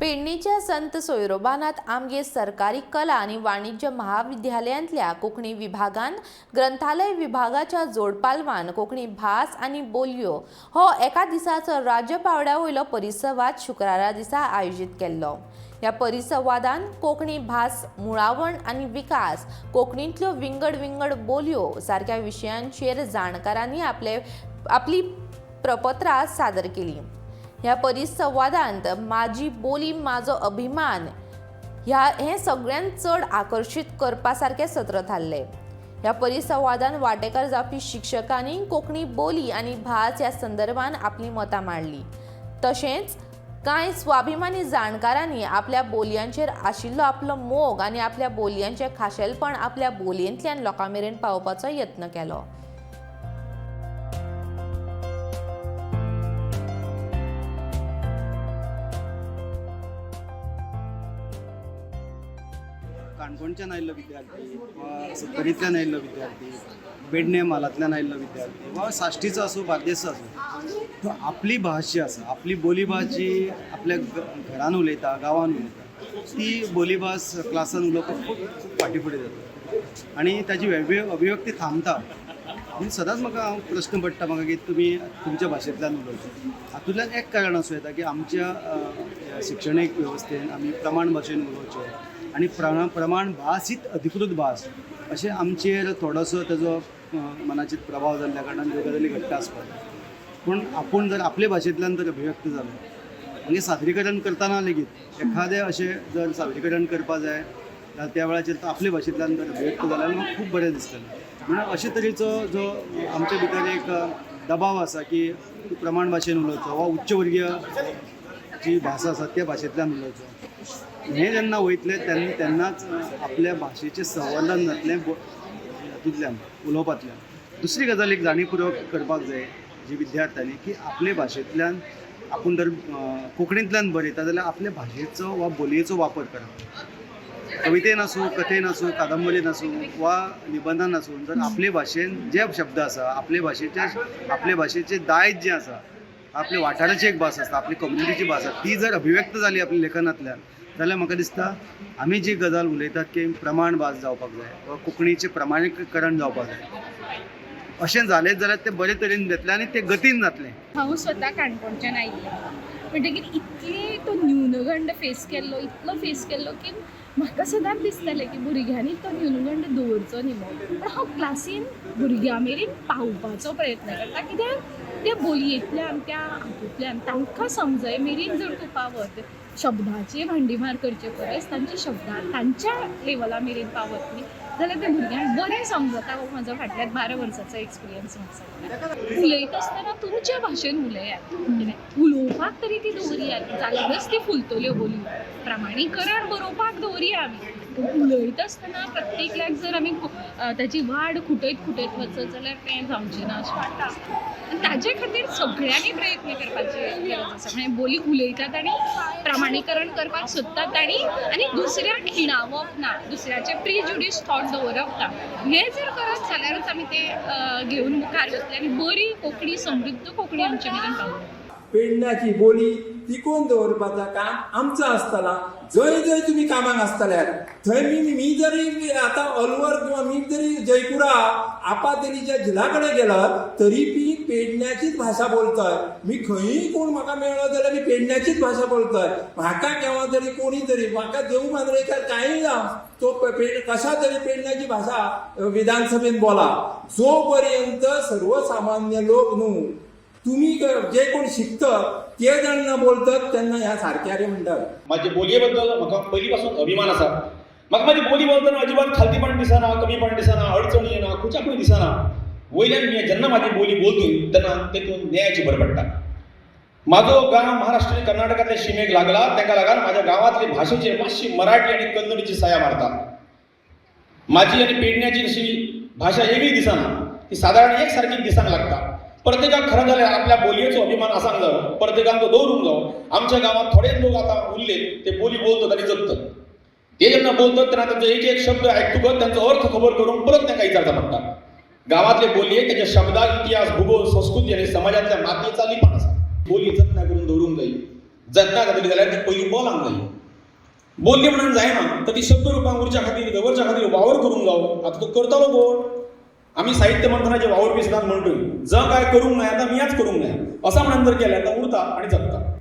पेडणेच्या संत सोयरोबानाथ आमगे सरकारी कला आनी वाणिज्य महाविद्यालयांतल्या कोंकणी विभागान ग्रंथालय विभागाच्या जोडपालवान कोंकणी भास आनी बोलयो हो एका दिसाचो राज्य पांवड्या वयलो परिसंवाद शुक्रारा दिसा आयोजीत केल्लो. ह्या परिसंवादान कोंकणी भास मुळावण आनी विकास, कोंकणींतल्यो विंगड विंगड बोलयो सारक्या विशयांचेर जाणकारांनी आपले आपली प्रपत्रां सादर केलीं. ह्या परिसंवादांत "माझी बोली माझो अभिमान" ह्या हें सगळ्यांत चड आकर्शीत करपा सारकें सत्र थारलें. ह्या परिसंवादान वांटेकार जावपी शिक्षकांनी कोंकणी बोली आनी भास ह्या संदर्भात आपलीं मतां मांडलीं. तशेंच कांय स्वाभिमानी जाणकारांनी आपल्या बोलयांचेर आशिल्लो आपलो मोग आनी आपल्या बोलयांचें खाशेलपण आपल्या बोलयेंतल्यान लोकां मेरेन पावोवपाचो यत्न केलो. काणकोणच्यान आयिल्लो विद्यार्थी वा सत्तरींतल्यान आयिल्लो विद्यार्थी, पेडणे म्हालांतल्यान आयिल्लो विद्यार्थी वा साश्टीचो आसूं, बार्देसचो आसूं, तो आपली भास जी आसा, आपली बोली भास जी आपल्या घरान उलयता, गांवान उलयता, ती बोली भास क्लासान उलोवपाक खूब खूब फाटीं फुडें जाता आनी ताजी अभिव्यक्ती थांबता. म्हणून सदांच म्हाका हांव प्रश्न पडटा म्हाका की तुमी तुमच्या भाशेंतल्यान उलोवचें. हातूंतल्यान एक कारण आसूं येता की आमच्या ह्या शिक्षणीक वेवस्थेन आमी प्रमाण भाशेन उलोवचें आनी प्रमाण भास हीच अधिकृत भास अशें आमचेर थोडोसो ताजो मनाचेर प्रभाव जाल्ल्या कारणान ह्यो गजाली घडटा आसपाक जाय. पूण आपूण जर आपले भाशेंतल्यान जर अभिव्यक्त जालो, मागीर सादरीकरण करतना लेगीत एखादें अशें जर सादरीकरण करपा जाय जाल्यार त्या वेळाचेर तो आपले भाशेंतल्यान जर अभिव्यक्त जाल्यार म्हाका खूब बरें दिसतलें. म्हणून अशे तरेचो जो आमचे भितर एक दबाव आसा की तूं प्रमाण भाशेन उलोवचो वा उच्चवर्गीय जी भास आसा त्या भाशेंतल्यान उलोवचो, हें जेन्ना वयतलें तेन्ना तेन्नाच आपल्या भाशेचें संवर्धन जातलें हातूंतल्यान, उलोवपांतल्यान. दुसरी गजाल एक जाणीवपुर्वक करपाक जाय जी विद्यार्थ्यांनी की आपले भाशेंतल्यान आपूण जर कोंकणींतल्यान बरयता जाल्यार आपल्या भाशेचो वा बोलयेचो वापर करप. कवितेन आसूं, कथेन आसूं, कादंबरीन आसूं वा निबंधान आसूं, जर आपले भाशेन जे शब्द आसा, आपले भाशेचें दायज जें आसा, आपल्या वाठाराची एक भास आसता, आपली कम्युनिटीची भास आसता, ती जर अभिव्यक्त जाली आपल्या लेखनांतल्यान जाल्यार म्हाका दिसता आमी जी गजाल उलयतात की प्रमाण भास जावपाक जाय वा कोंकणीचें प्रमाणीकरण जावपाक जाय, अशें जालेंच जाल्यार तें बरे तरेन जातलें आनी तें गतीन जातलें. हांव स्वता काणकोणच्यान आयिल्लें म्हणटगीर इतली तो न्यूनगंड फेस केल्लो, इतलो फेस केल्लो की म्हाका सदांच दिसतालें की भुरग्यांनी तो न्यूनगंड दवरचो न्ही म्हूण. पूण हांव क्लासीन भुरग्यां मेरेन पावपाचो प्रयत्न करता, कित्याक त्या बोलयेंतल्यान, त्या हातूंतल्यान तांकां समजय मेरेन जर तूं पावत, शब्दाचे भांडीमार करचे परस तांच्या शब्दां तांच्या लेवला मेरेन पावत न्ही जाल्यार ते भुरग्यांक बरें समजता. हो म्हजो फाटल्या 12 वर्साचो एक्सपिरियन्स म्हाका सांगता. उलयता आसतना तुमच्या भाशेन उलयात, कितें उलोवपाक तरी ती दवरयात, जाल्यारच ती फुलतल्यो बोलयो. प्रमाणीकरण बरोवपाक दवरया आमी, पूण उलयता आसतना प्रत्येकल्याक जर आमी ताची वाड खुटयत खुटयत वचत जाल्यार तें जावचें ना अशें म्हाका दिसता. आनी ताजे खातीर सगळ्यांनी प्रयत्न करपाची गरज आसा. म्हणजे बोली उलयतात आनी प्रमाणीकरण करपाक सोदतात आनी दुसऱ्याक खिणावप ना, दुसऱ्याचे प्रिजुडीस थॉट दवरप ना, हें जर करत जाल्यारूच आमी तें घेवन मुखार वतले आनी बरी कोंकणी, समृद्ध कोंकणी आमचे मेरेन पावतली. पेडण्याची बोली टिकोवन दवरपाचो काम आमचो आसतला. जंय जंय तुमी कामाक आसतले थंय मी जरी आतां अलवर किंवा मी जरी जयपुरा आपातेलीच्या झिला कडेन गेलो तरी बी पेडण्याचीच भाशा बोलतय मी. खंयी कोण म्हाका मेळ्ळो जाल्यार मी पेडण्याचीच भाशा बोलतय. म्हाका केव्हा तरी कोणी तरी म्हाका देव मांद्रेकार कांय जावं तो कशा तरी पेडण्याची भाशा विधानसभेन बोला. जो पर्यंत सर्वसामान्य लोक न्हू, तुम्ही जे कोण शिकतात ते जेन्ना बोलतात तेन्ना ह्या सारक्या रे म्हणटात. माझे बोलये बद्दल म्हाका पयलीं पासून अभिमान आसा. म्हाका म्हाजी बोली बोलतना अजिबात खालतीपण दिसना, कमीपण दिसना, अडचणी येना, खंयच्याकूय दिसना. वयल्यान मी जेन्ना म्हाजी बोली बोलतूय तेन्ना तेतून न्यायाची भर पडटा. म्हाजो गांव महाराष्ट्र आनी कर्नाटकांतल्या शिमेक लागला, ताका लागून म्हाज्या गांवांतले भाशेचेर मातशी मराठी आनी कन्नडीची सया मारता. म्हाजी आनी पेडण्याची अशी भाशा वेगळी दिसना, ती सादारण एक सारकी दिसांक लागता. प्रत्येकाक खरें जाल्यार आपल्या बोलयेचो अभिमान आसांक जायो, प्रत्येकान तो दवरूंक जायो. आमच्या गांवांत थोडे लोक आतां उरले ते बोली बोलतात आनी जगतात. ते जेन्ना बोलतात तेन्ना तांचो एक एक शब्द आयकतकच तांचो अर्थ खबर करूंक परत तांकां विचारता पडटा. गांवांतले बोलयेक तेच्या शब्दाक इतिहास, भुगोल, संस्कृती आनी समाजांतल्या मातयेचा लिपान आसा. बोली जतनाय करून दवरूंक जाय. जतना जातली जाल्यार ती पयलीं बोलांक जाय. बोल्ली म्हणून जायना, तर ती शब्द रुपान उरच्या खातीर, दवरच्या खातीर वावर करूंक जावो. आतां तो करतलो कोण? आमी साहित्य मंथनाचे वावुरपी सदांच म्हणटूय, ज काय करूंक नाय आतां मियाच करूंक नाय, असा म्हणून जर केल्यार तो उरता आनी जगता.